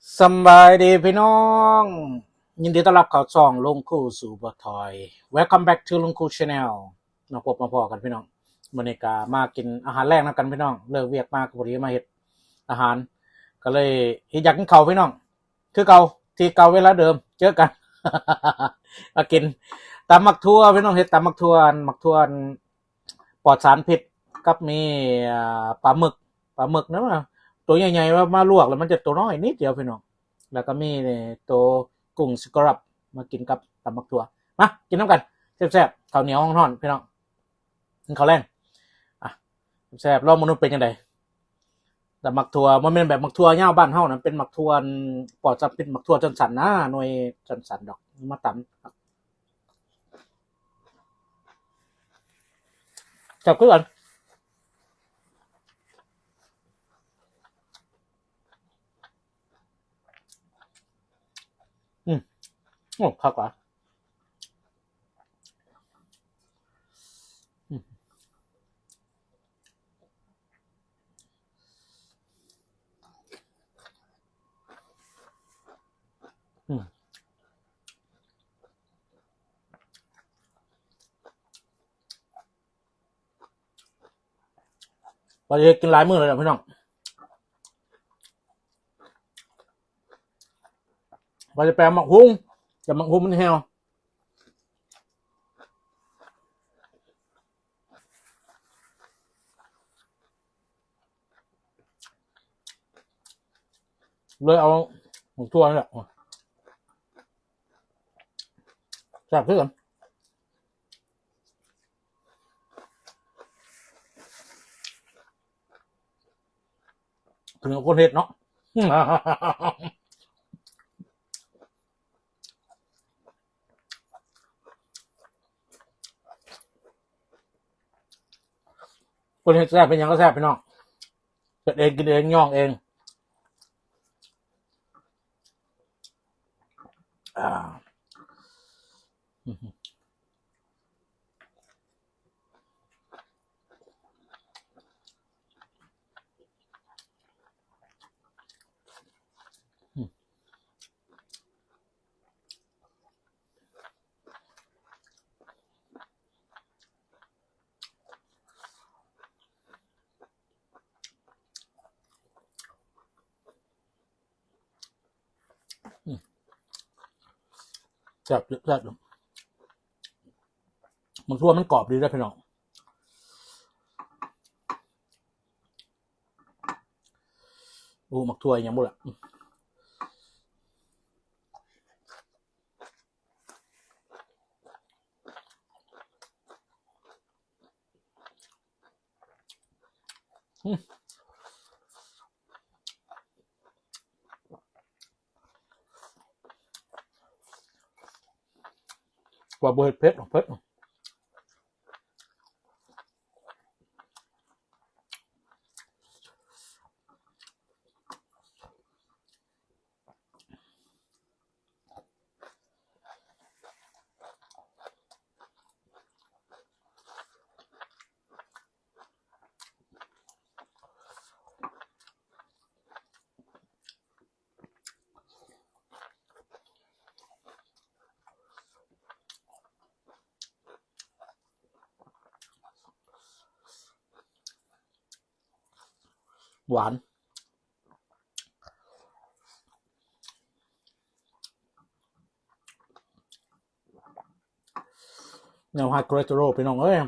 ສຳບາຍດີພີ່ນ້ອງ, ຍິນດີຕ້ອນຮັບເຂົ້າຊ່ອງລຸງຄູສູ່ບໍ່ຖອຍ. Welcome back to ລຸງຄູ Channel. ມາພົບມາພໍ້ກັນພີ່ນ້ອງ, ມື້ນີ້ກະມາກິນອາຫານແລງນຳກັນພີ່ນ້ອງ. ເລີກວຽກມາກະພໍດີມາເຮັດອາຫານ, ກະເລີຍເຮັດຢາກກິນເຂົ້າພີ່ນ້ອງ. ຄືເກົ່າ ທີ່ເກົ່າເວລາເດີມ ເຈີກັນ ມາກິນຕຳໝາກຖົ່ວພີ່ນ້ອງ, ເຮັດຕຳໝາກຖົ່ວ ໝາກຖົ່ວ ປອດສານພິດ ກັບມີ ອ່າ ປາໝຶກ ປາໝຶກນະ ໂຕໃຫຍ່ໆ ມາລວກແລ້ວມັນຈະໂຕນ້ອຍນິດດຽວພີ່ນ້ອງ. ແລ້ວກໍມີໂຕກຸ້ງສະກຣອບ ມາກິນກັບຕຳໝາກຖົ່ວ. ມາກິນນຳກັນແຊບໆ ເຂົ້າໜຽວຮ້ອນໆ ພີ່ນ້ອງ, ກິນເຂົ້າແລງ. ອ່ະ ແຊບໆ ລອງເບິ່ງດູເປັນຈັ່ງໃດ. ແຕ່ໝາກຖົ່ວບໍ່ແມ່ນແບບໝາກຖົ່ວຍາວບ້ານເຮົານະ, ເປັນໝາກຖົ່ວ ປອດສານພິດ ໝາກຖົ່ວສັ້ນໆນະ, ໜ່ວຍສັ້ນໆດອກ ມາຕຳ. ແຊບຄືກັນ. ອືມ ໂອ້ ຄັກຫວາ. ອືມ ອືມ ວ່າຊິເຮັດກິນຫຼາຍມື້ແລ້ວແຫຼະພີ່ນ້ອງ, ວ່າຊິໄປເອົາໝາກຫຸ່ງ ແຕ່ໝາກຫຸ່ງມັນແຫ້ວ ເລີຍເອົາໝາກຖົ່ວນີ້ແຫຼະ ແຊບຄືກັນ. ເຖິງຄົນເຮັດເນາະ ຄົນເຮັດແຊບ ເປັນຫຍັງກໍແຊບ ພີ່ນ້ອງ, ເຮັດເອງ ກິນເອງ ຍ້ອງເອງ. ອ່າ ອືມ ແຊບ ແຊບຢູ່. ໝາກຖົ່ວມັນກອບດີເດ້ອພີ່ນ້ອງ. ໂອ້ ໝາກຖົ່ວອີ່ຫຍັງບໍ່ລະ. ອືມ ວ່າບໍ່ເຮັດເຜັດ ເຜັດ. ຫວານ ແນວ high cholesterol ພີ່ນ້ອງເອີຍ.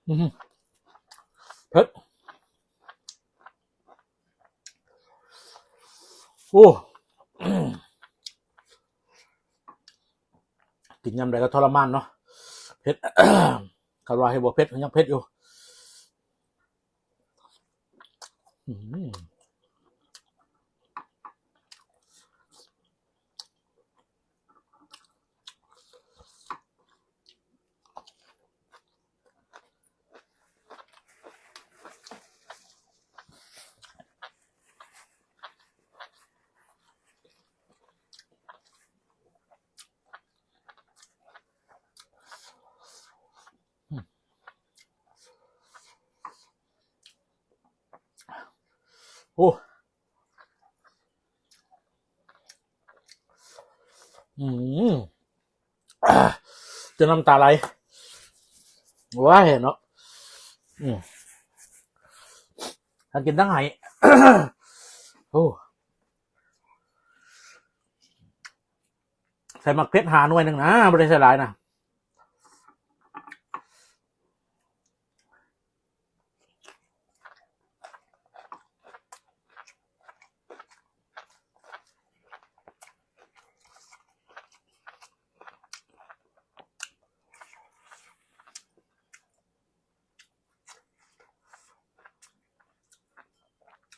ອືມ ເຜັດ. โอ้ กินยามใดก็ทรมานเนาะ เผ็ด คันว่าให้บ่เผ็ดก็ยังเผ็ดอยู่ อืม โอ้ อืม อ่า จนน้ำตาไหล ว้ายเนาะ อืม ทั้งกินทั้งไห้ โอ้ ใส่หมากเผ็ดห้าหน่วยหนึ่งนะ บ่ได้ใส่หลายนะ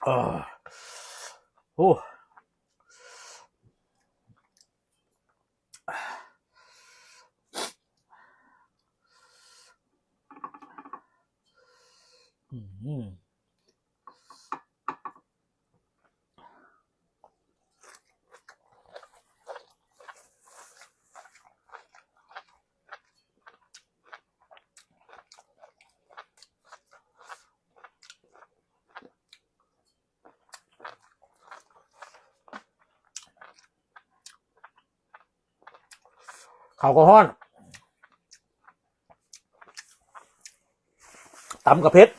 เออ โอ้ อืม ข้าวก็ร้อน ตำก็เผ็ด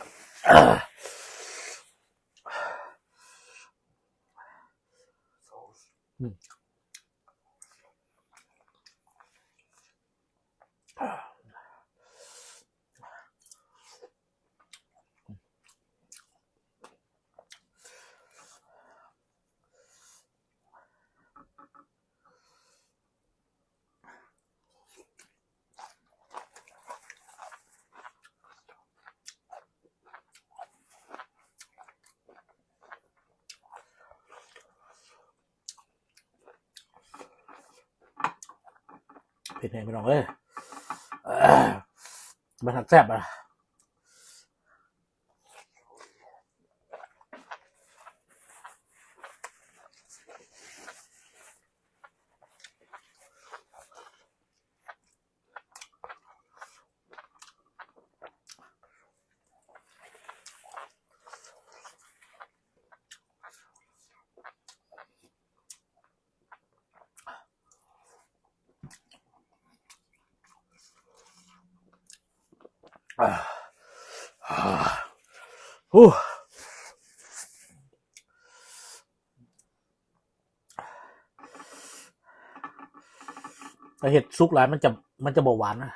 อืม เผ็ดแฮงพี่น้องเอ้ย เอ้อ มันแซ่บอะ ถ้าเฮ็ดสุกหลายมันจะ มันจะบ่หวานนะ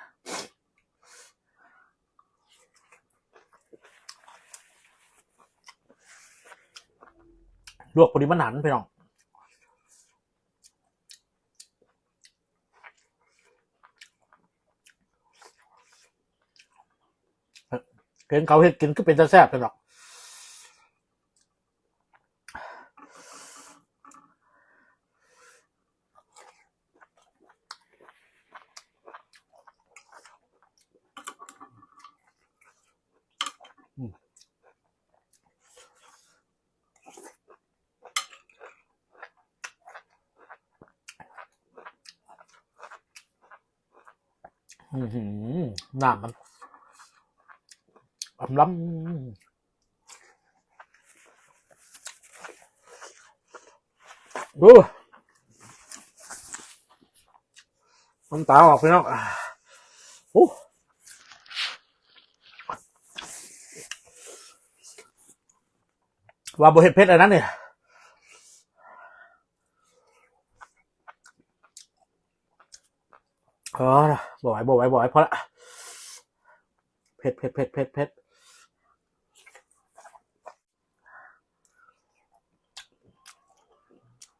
ลวกพอดีมันหันพี่น้อง เห็นเขาเฮ็ดกินคือเป็นตาแซ่บซั่นดอก อืม อื้อหือ น้ำมัน อำลำ โอ้ น้ำตาออกพี่น้อง โอ้ ว่าบ่เฮ็ดเผ็ดอันนั้นเนี่ย เออ บ่ไหว บ่ไหว บ่ไหว พอละ เผ็ด เผ็ด เผ็ด เผ็ด เผ็ด อื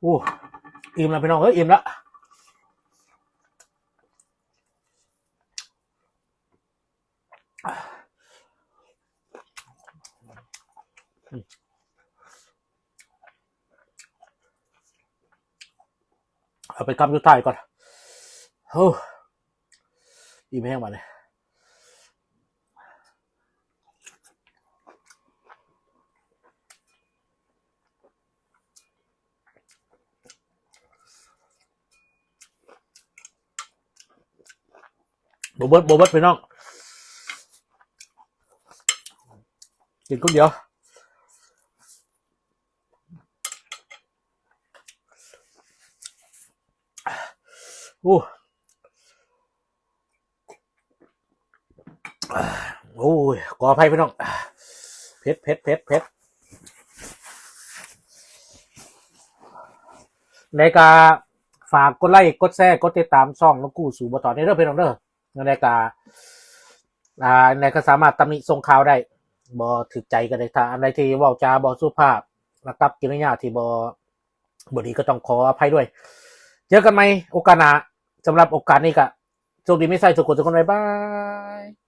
อ้ อิ่มแล้วพี่น้องเอ้ย อิ่มแล้ว เอาไปคำสุดท้ายก่อน โอ้ อิ่มแฮงบาดนี้ บ่เบิด บ่เบิดพี่น้อง กินคนเดียว โอ้ โอ้ย ขออภัยพี่น้อง เผ็ด เผ็ด เผ็ด เผ็ด แล้วก็ฝากกดไลค์ กดแชร์ กดติดตามช่องนกกู้สู่บ่ถอนเด้อพี่น้องเด้อ แล้วก็ อ่า แล้วก็สามารถตำหนิส่งข่าวได้ บ่ถูกใจก็ได้ ถ้าอันใดที่เว้าจาบ่สุภาพ อากัปกิริยาที่บ่ บ่ดีก็ต้องขออภัยด้วย เจอกันใหม่โอกาสหน้า สำหรับโอกาสนี้ก็โชคดีมีชัยทุกคนทุกคน บ๊ายบาย